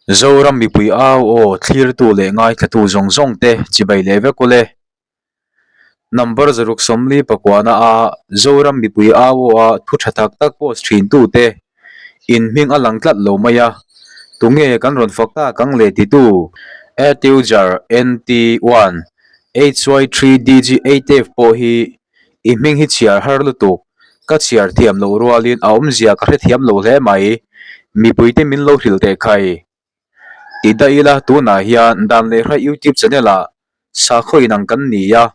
Zoram mipui au aw thlirtu leh ngaithlatu zawng zawng te chibai leh vek ule. Number 64 na a Zoram mipui au aw a thu tha tak tak post thin tu te in hming a lang tlat lo mai a, tunge kan rawn fak tak ang le titu Atujar NT1 HY3DG8F pawh hi I hming hi chhiar har lutuk, ka chhiar thiam loh rualin a awmzia ka hrethiam lo hle mai. Mipuite min lo hrilh teh khai. Ti daih ila tunah hian Dan leh Hrai YouTube channel ah sakhaw inang kan ni a,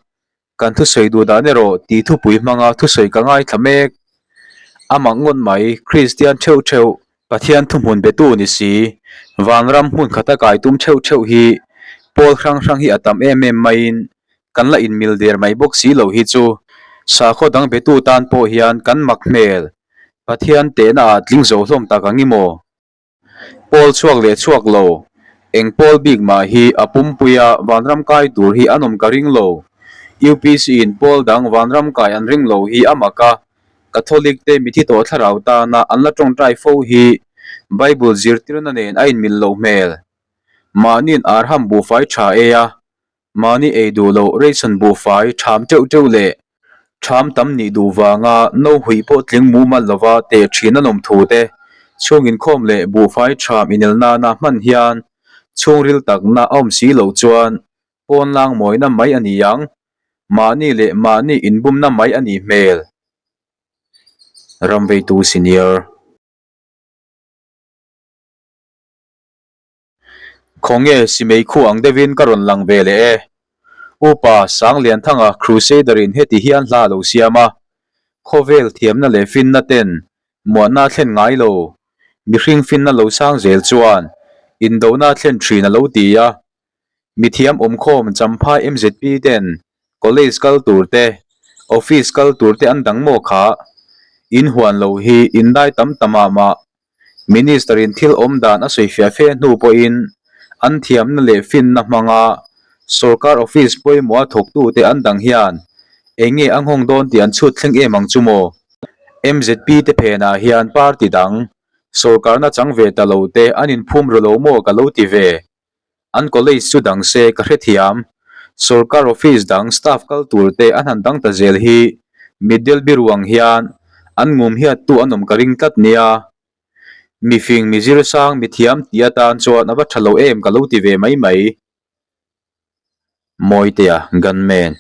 kan thusawi duh dan erawh tih thupui hmanga thusawi ka ngaithla mek. A mak ngawt mai, Kristian theuh theuh Pathian thuhmun betu ni si, vanram hmun khata kai tum theuh theuh hi pawl hrang hrang hi a tam em em maiin kan la inmil der mai bawk si lo hi chu sakhaw dang betu tan pawh hian kan mak hmel Pathian tehna ah tling zo hlawm tak ang i maw? Pawl chhuak leh chhuak lo, eng pawl bik mah hi a pumpuia vanram kai tur hi an awm ka ring lo. UPC in pawl dang vanram kai an ring lo hi a mak a, Catholic te mithi tawh thlarau tana an la tawngtai fo hi Bible zirtirna nen a inmil loh hmel. Mahniin arham buhfai tha ei a, mahni ei duh loh ration buhfai tham teuh teuh leh tham tam nih duh vanga no huih pawh tling mumal lova teh thin an awm thu te chhung inkhawm leh buhfai tham inel nana hman hian chhungril takna a awm si loh chuan pawnlang mawina mai a ni ang. Mahni leh mahni inbumna mai a nih hmel. Ramveitu Senior. Khawnge Simei khu ang deuhin ka rawn lang ve leh e. Upa Sanglianthanga Crusader in heti hian hla a lo siam a, Khawvel thiamna leh finna ten muanna a thlen ngai lo, mihring finna lo sang zel chuan indona a thlen thin a lo ti a. Mithiam awmkhawm Champhai MZP ten College kal tur te, Office kal tur te an dang maw kha? In huan lo hi indai tam ta mah mah. Minister in thil awm dan a sawi fiah fe hnu pawhin an thiamna leh finna hmanga Sorkar Office pawimawha thawktute an dang hian eng nge a nghawng dawn tih an chhut thleng em ang chu maw? MZP te phenah hian party dang, sorkarna chang ve ta lo te an inphum ru lo maw ka lo ti ve. An college chu dang se ka hrethiam. Sorkar office dang staff kal tur te an han dang ta zel hi mitdel biru ang hian an ngum hiat tu an awm ka ring tlat nia. Mifing mi zir sang mi thiam tih atan chuan a va tha lo em ka lo ti ve mai mai. Mawitea Gunman.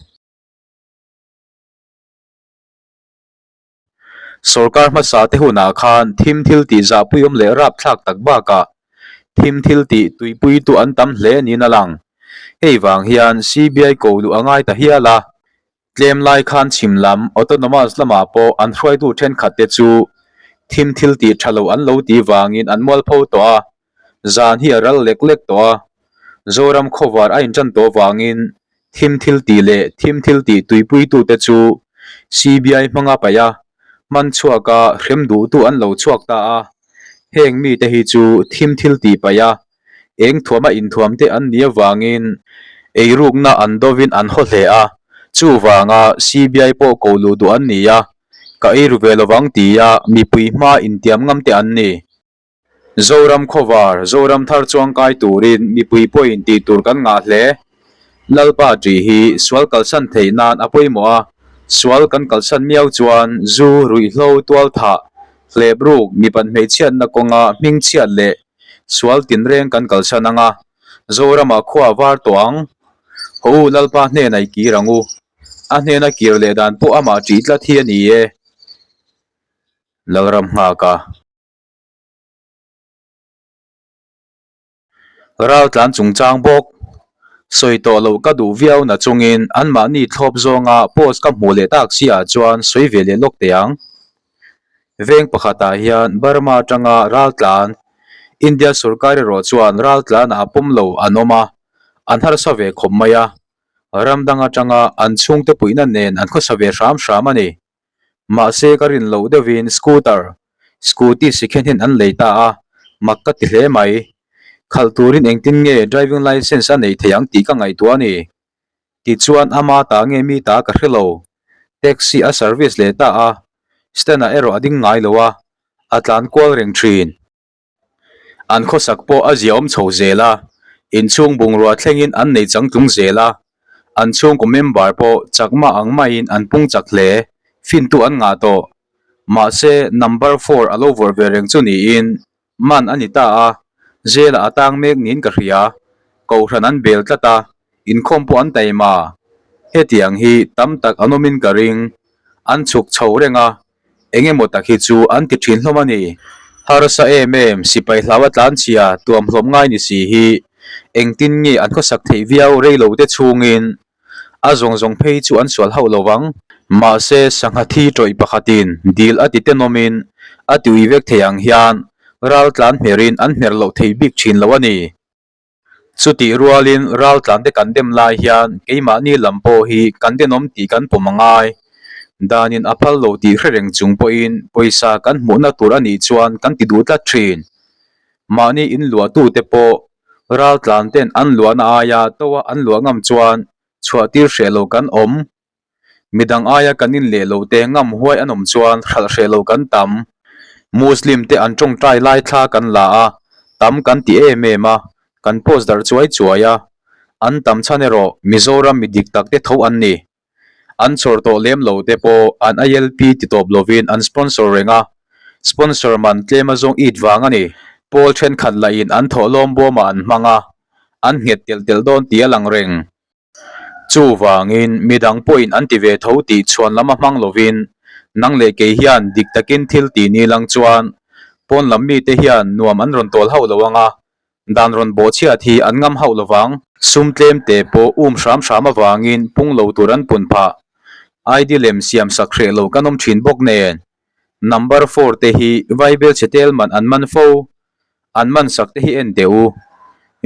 Sorkar hmasa te hunah khan thim thil tih zahpuiawm leh rapthlak tak bakah thim thil tih tuipuitu an tam hle niin a lang. Hei vang hian CBI ko luh a ngai ta hial a, tlem lai khan chhim lam Autonomous lamah pawh an hruaitu thenkhat te chu thim thil tih tha lo an lo tih vangin an mualpho tawh a, Zan hi a ral lek lek tawh a, Zoram khawvar a inṭan tawh vangin thim thil tih leh thim thil tih tuipuitute chu CBI hmanga paih a, hman chhuaka hrem duhtu an lo chhuak ta a. Heng mite hi chu thim thil tih paih a, eng thuama inthuamte an nih avangin eirukna an dovin an haw hle a, chuvanga CBI pawh ko luh duh an ni a, ka eiru ve lovang tia mipui hmaa intiam ngamte an ni. Zoram khawvar, Zoram thar chuangkai turin mipui pawhin tih tur kan ngah hle. Lalpa ṭih hi sual kalsan theih nan a pawimawh a, sual kan kalsan miau chuan zu, ruihhlo, tualthah, hlep ruk, mipat hmeichhiatna kawnga hmingchhiat leh sual tinreng kan kalsan ang a, Zoramah khua a var tawh ang. Haw u Lalpa hnenah i kir ang u. A hnena kir leh dan pawh amah ṭih tlat hi a ni e. Lalram nghak a. Raltlan chungchang bawk sawi tawh loh ka duh viau na chungin anmahni thlawp zawnga post ka hmuh leh tak si ah chuan sawi ve leh lawk teh ang. Veng pakhatah hian Burma atanga raltlan India sorkar erawh chuan raltlanah a pawm lo an awm a, an harsa ve khawp mai a, ram dang atanga an chhungte puihna nen an khawsa ve hram hram a ni. Mahse ka rin loh deuhin scooter, scooty second hand an lei ta a, mak ka ti hle mai. Khalh turin engtin nge driving licence a nei thei ang tih ka ngaihtuah a ni. Tichuan ama ta nge mi ta ka hre lo. Taxi a service leh ta a, stand ah erawh a ding ngai lo a, a tlan kual reng thin. An khawsak pawh a ziaawm chho zel a, inchhung bungrua thlengin an nei changtlung zel a, an chhungkaw member pawh chakma ang maiin an pung chak hle, fintu an ngah tawh. Mahse, number four a lo vawrh ve reng chu niin man a ni ta a, jail ah a tang mek niin ka hria. Kohhran an bel tlat a, inkhawm pawh an taima. Hetiang hi tam tak an awmin ka ring. An chhuk chho reng a, eng emaw tak hi chu an ti thin hlawm a ni. Harsa em em, sipai hlau a tlanchhia tuam hlawm ngai ni si hi engtin nge an khawsak theih viau rei lo te chhungin A zawng zawng phei chu an sual hauh lo vang. Mahse, sangha thi tawih pakhatin dil a ti tenawmin a ti ui vek thei ang hian raltlan hmerin an hmer loh thei bik thin lo a ni. Chutih rualin raltlante kan dem lai hian keimahni lam pawh hi kan tenawm tih kan pawm a ngai. Danin a phal lo tih hre reng chung pawhin pawisa kan hmuhna tur a nih chuan kan ti duh tlat thin. Mahni inluahtute pawh Raltlan ten an luahna aia toa an luah ngam chuan chhuahtir hreh lo kan awm. Midang aia kan in leh lo te ngam huai an awm chuan hralh hreh lo kan tam. Muslim te an tawngtai lai thla kan la a, tam kan ti em em a, kan post darh chuai chuai a. An tam chhan erawh Mizoram mi dik tak te tho an ni. An chhawr tawh lem lo te pawh an ILP ti tawp lovin an sponsor reng a, sponsor man tlem a zawng it vang a ni. Pawl thenkhat lahin an thawhlawm bawmah an hmang a, an nghet telh telh dawn tih a lang reng. Chuvangin midang pawhin an ti ve tho tih chhuan lam a hmang lovin nang leh kei hian dik takin thil tih ni lang chuan pawn lam mite hian nuam an rawn tawl hauh lo ang a, Dan rawn bawhchhiat hi an ngam hauh lovang. Sum tlem te pawh um hram hram avangin pung lo tur an pun phah. ID lem siam sak hreh lo kan awm thin bawk nen. Number four te hi Vaibel chhe tel man an man fo. An man sak te hi en teh u.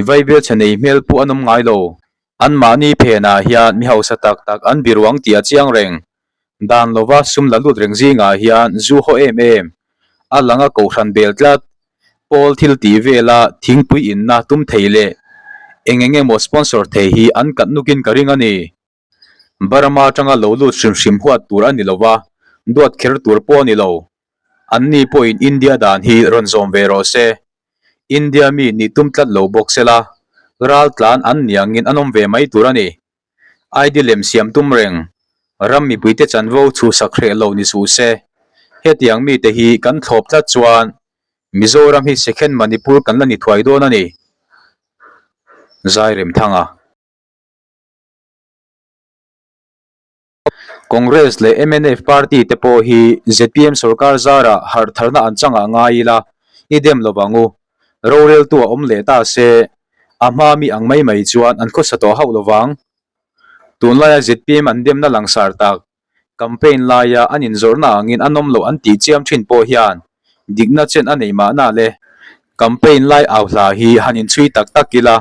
Vaibel chhe nei hmel pawh an awm ngai lo. Anmahni phenah hian mi hausa tak tak an biruang tih a chiang reng. Dan lova sum la lut reng zingah hian zu haw em em, a langa kohhran bel tlat, pawl thil tih vela thingpui inna tum thei leh eng eng emaw sponsor thei hi an kat nukin ka ring a ni. Burma atanga lo lut hrim hrim huat tur a ni lova, duat kher tur pawh a ni lo. Anni pawhin India dan hi rawn zawm ve rawh se. India mi nih tum tlat lo bawk sela, ral tlan an niangin an awm ve mai tur a ni. ID lem siam tum reng, ram mipuite chanvo chhuhsak hreh lo ni suh se. Hetiang mite hi kan thlawp tlat chuan Mizoram hi Second Manipur kan la ni thuai dawn a ni. Zairemthanga. Congress leh mnf party te pawh hi zpm sorkar zarah harh tharna an changah ngai ila i dem lo vang u. Roreltu a awm leh ta se, a hma mi ang mai mai chuan an khawsa tawh hauh lo vang. Tunlaia zpm an demna langsar tak, campaign laia an inzawrhna angin an awm loh an tih chiam thin pawh hian dikna chen a nei mahna le. Campaign lai au hla hi han inchhui tak tak ila,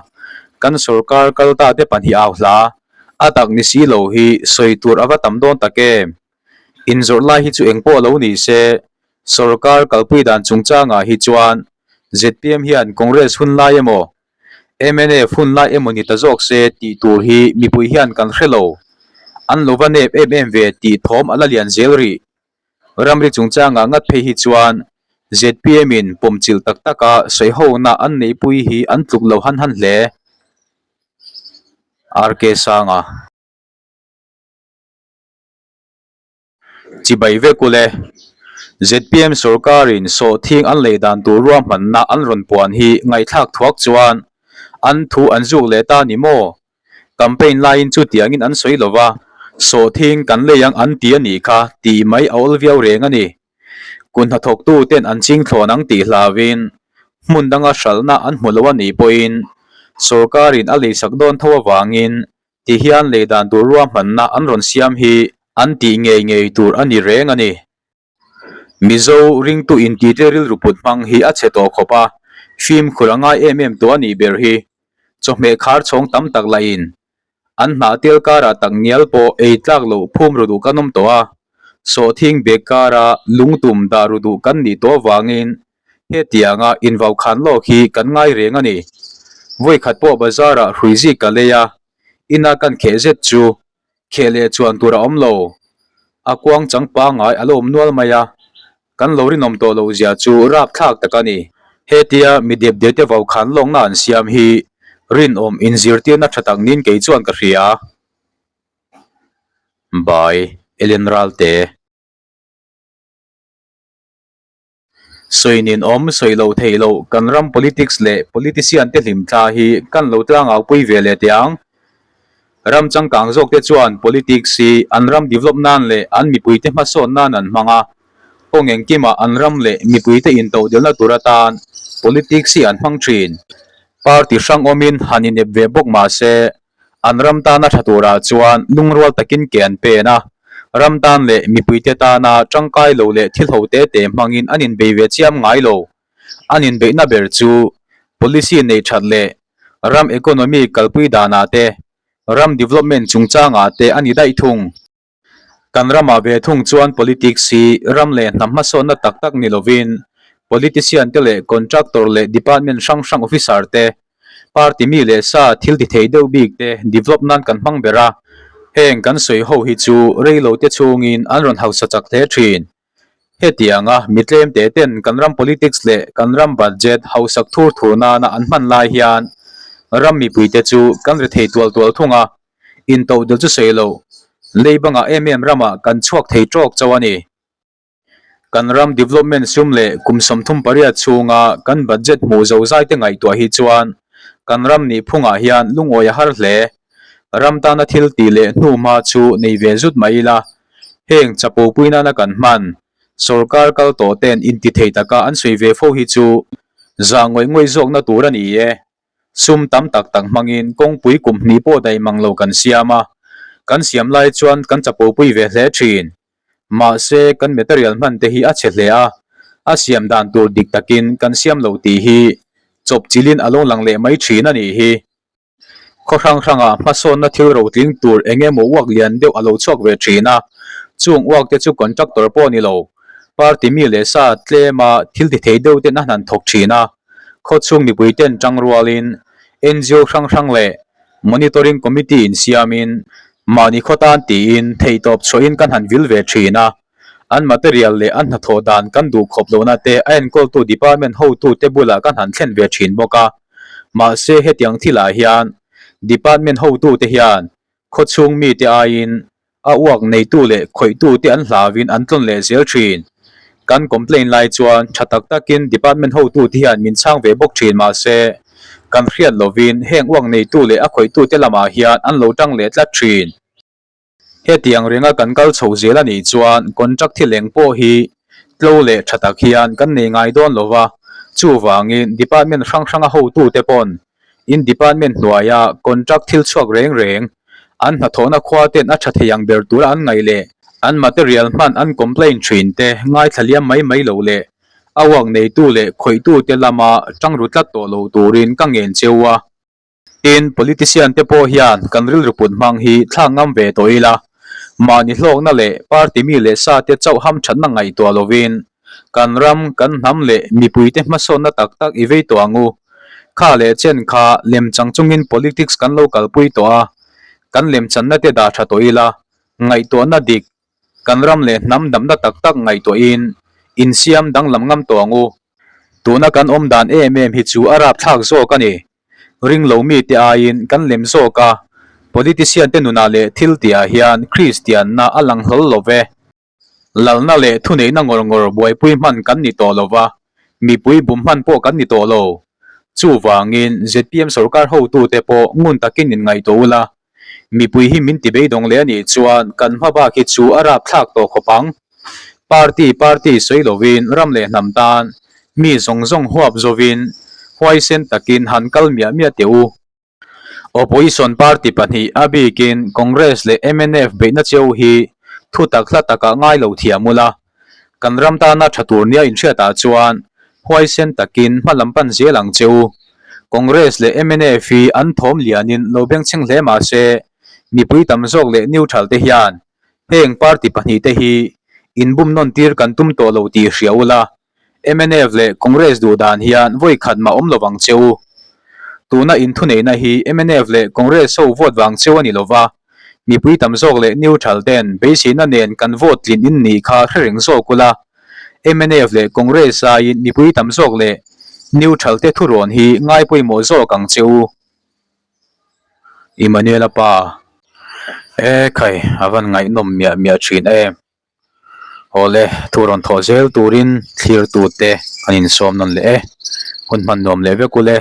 kan sorkar kal ta te pahnih au hla a tak ni si lo hi sawi tur a va tam dawn tak em? Inzawrh lai hi chu eng pawh lo ni se, sorkar kalpui dan chungchangah hi chuan zpm hian Congress hun lai emaw, mnf hun lai emaw ni ta zawk se tih tur hi mipui hian kan hre lo. An lo va nep em em ve tih thawm a la lian zel rih. Ramri chungchangah ngat phei hi chuan zpm in pawmchilh tak taka sawihona an neihpui hi an tluk lo han han hle. RK Sanga. Chibai vek ule. Zpm sorkarin sawhthing an lei dan tur ruahmanna an rawn puan hi ngaihthlak thuak chuan an thu an zuk leh ta ni maw? Campaign laiin chutiangin an sawi lo va, sawhthing kan lei ang an ti a nih kha tih mai a awl viau reng a ni. Kun hnathawktu ten an ching thlawn ang tih hlauin hmun danga hralhna an hmu lo a nih pawhin sorkarin a leisak dawn tho avangin tihian lei dan tur ruahmanna an rawn siam hi an tih ngei ngei tur a ni reng a ni. Mizo ringtu intite rilru put hmang hi a chhe tawh khawp a, fimkhur a ngai em em tawh a nih ber hi. Chawhmeh khar chhawng tam tak lahin an hnah tel karah tak ngial pawh ei tlak loh phum ru duh kan awm tawh a, sawhthing bag kara lungtum dah ru duh kan nih tawh avangin hetianga invaukhan lawk hi kan ngai reng a ni. Vawikhat pawh bazarah hrui zik ka lei a, ina kan kheh zet chu Kheh leh chuan tur a awm lo. A kuang chang pangngai a lo awm nual mai a, kan lo rinawm tawh loh zia chu rapthlak tak a ni. Hetia mi depde te vaukhan lawkna an siam hi rinawm inzirtirna tha tak niin kei chuan ka hria. By Ellen Ralte. Sawi nin awm, sawi loh theih loh kan ram politics leh politician te hlimthla hi kan lo tlangau pui ve leh teh ang. Ram changkang zawk te chuan politics hi an ram develop nan leh an mipui te hmasawn nan an hmang a, kawng engkimah an ram leh mipui te intohdelna tur atan politics hi an hmang thin. Party hrang awmin han inep ve bawk mah se, An ram tana tha turah chuan lungrual takin ke an pen a, ram tan leh mipuite tana tangkai lo leh thil ho te te hmangin an inbei ve chiam ngai lo. An inbeihna ber chu policy neih that leh ram economy kalpui danah te, ram development chungchangah te a ni daih thung. Kan ramah ve thung chuan politics hi ram leh hnam hmasawnna tak tak ni lovin politician te leh contractor leh department hrang hrang officer te, party mi leh sa thil ti thei deuh bik te develop nan kan hmang ber a. Heng kan sawi ho hi chu reilo te chhungin an rawn hausa chak hle thin. Hetianga mi tlem te ten kan ram politics leh kan ram budget hausak thur thur nana an hman lai hian ram mipui te chu kan ri thei tual tual thung a, intohdelh chu sawi lo, lei bangah em em ramah kan chhuak thei tawk chauh a ni. Kan ram development sum leh kum 38 chhunga kan budget hmuh zo zai te ngaihtuah hi chuan kan ram nih phungah hian lungawi a har hle. Ram tana thil tih leh hnu hma chu nei ve zut mai ila, heng chapo pui nana kan hman, sorkar kal tawh ten inti thei taka an sawi ve fo hi chu zah ngawih ngawih zawkna tur a ni e. Sum tam tak tak hmangin kawngpui kum hnih pawh daih mang lo kan siam a, kan siam lai chuan kan chapo pui ve hle thin. Mahse, kan material hman te hi a chhe hle a, a siam dan tur dik takin kan siam lo tih hi chawp chilhin a lo lang leh mai thin a nih hi. Khaw hrang hrangah hmasawnna thil rotling tur eng emaw uak lian deuh a lo chhuak ve thin a, chung uak te chu contractor pawh ni lo, party mi leh sa tlema thil ti thei deuh ten a hnan thawk thin a, khaw chhung mipui ten tang rualin ngo hrang hrang leh monitoring committee insiamin mahni khaw tan tiin theihtawp chhuahin kan han vil ve thin a. An material leh an hnathawh dan kan duh khawp lohna te a enkawltu department hotute bulah kan han thlen ve thin bawk a. Mahse hetiang thilah hian department hotute hian khawchhung mite aiin a uak neitu leh khawihtute an hlauin an tlawn leh zel thin. Kan complain lai chuan tha tak takin department hotute hian min chhang ve bawk thin mahse kan hriat lovin heng uak neitu leh a khawihtute lamah hian an lo tang leh tlat thin. Hetiang renga kan kal chho zel a nih chuan contract thil eng pawh hi tlo leh tha tak hian kan nei ngai dawn lo va, chuvangin department hrang hranga hotute pawn in department hnuaia contract thil chhuak reng reng an hnathawhna khua ten a tha thei ang ber tura an ngaih leh an material hman an complain thin te ngaithla liam mai mai lo leh a uak neitu leh khawihtute lama tang ru tlat tawh lo turin ka ngen cheu a. Tin, politician te pawh hian kan rilru put hmang hi thlak ngam ve tawh ila, mahni hlawkna leh party mi leh sa te chauh ham thatna ngaihtuah lovin kan ram, kan hnam leh mipui te hmasawnna tak tak i vei tawh ang u. Kha leh chen kha lemchang chungin politics kan lo kalpui tawh a, kan lemchanna te dah tha tawh ila, ngaihtuahna dik, kan ram leh hnam damna tak tak ngaihtuahin insiam danglam ngam tawh ang u. Tuna kan awm dan em em hi chu a rapthlak zawk a ni. Ring lo mite aiin kan lem zawk a, politician te nunah leh thil tihah hian Kristianna a lang hlawl lo ve. Lalna leh thuneihna ngawr ngawr buaipui hman kan ni tawh lo va, mipui bum hman pawh kan ni tawh lo. Chuvangin zpm sorkar hotute pawh ngun takin inngaihtuah ula, Mipui hi min ti beidawng leh a nih chuan kan hma bak hi chu a rapthlak tawh khawp ang. Party party sawi lovin ram leh hnam tan mi zawng zawng huap zovin huaisen takin han kal miah miah teh u. Opposition party pahnih a bikin Congress leh mnf beihna cheu hi thu tak hla takah ngai lo thiam ula. Kan ram tana tha tur nia inhriatah chuan huaisen takin hma lam pan zel ang che u. Congress leh mnf hi an thawm lianin lo bengchheng hle mah se, mipui tam zawk leh neutral te hian heng party pahnihte hi inbum nawn tir kan tum tawh lo tih hria ula, Mnf leh Congress duh dan hian vawi khat mah awm lovang che u. Tuna inthuneihna hi mnf leh Congress ho vote vang cheu a ni lova, mipui tam zawk leh neutral ten beiseina nen kan vote tlin in nih kha hre reng zawk ula. Mnf leh Congress aiin mipui tam zawk leh. Neutral te thurawn hi ngai pawimawh zawk ang che u. Emmanuel-a pa, E khai, a van ngaihnawm miah miah thin em. Awle, thu rawn thawh zel turin thlirtute kan insawm nawn leh e. Hun hman nuam leh vek ule.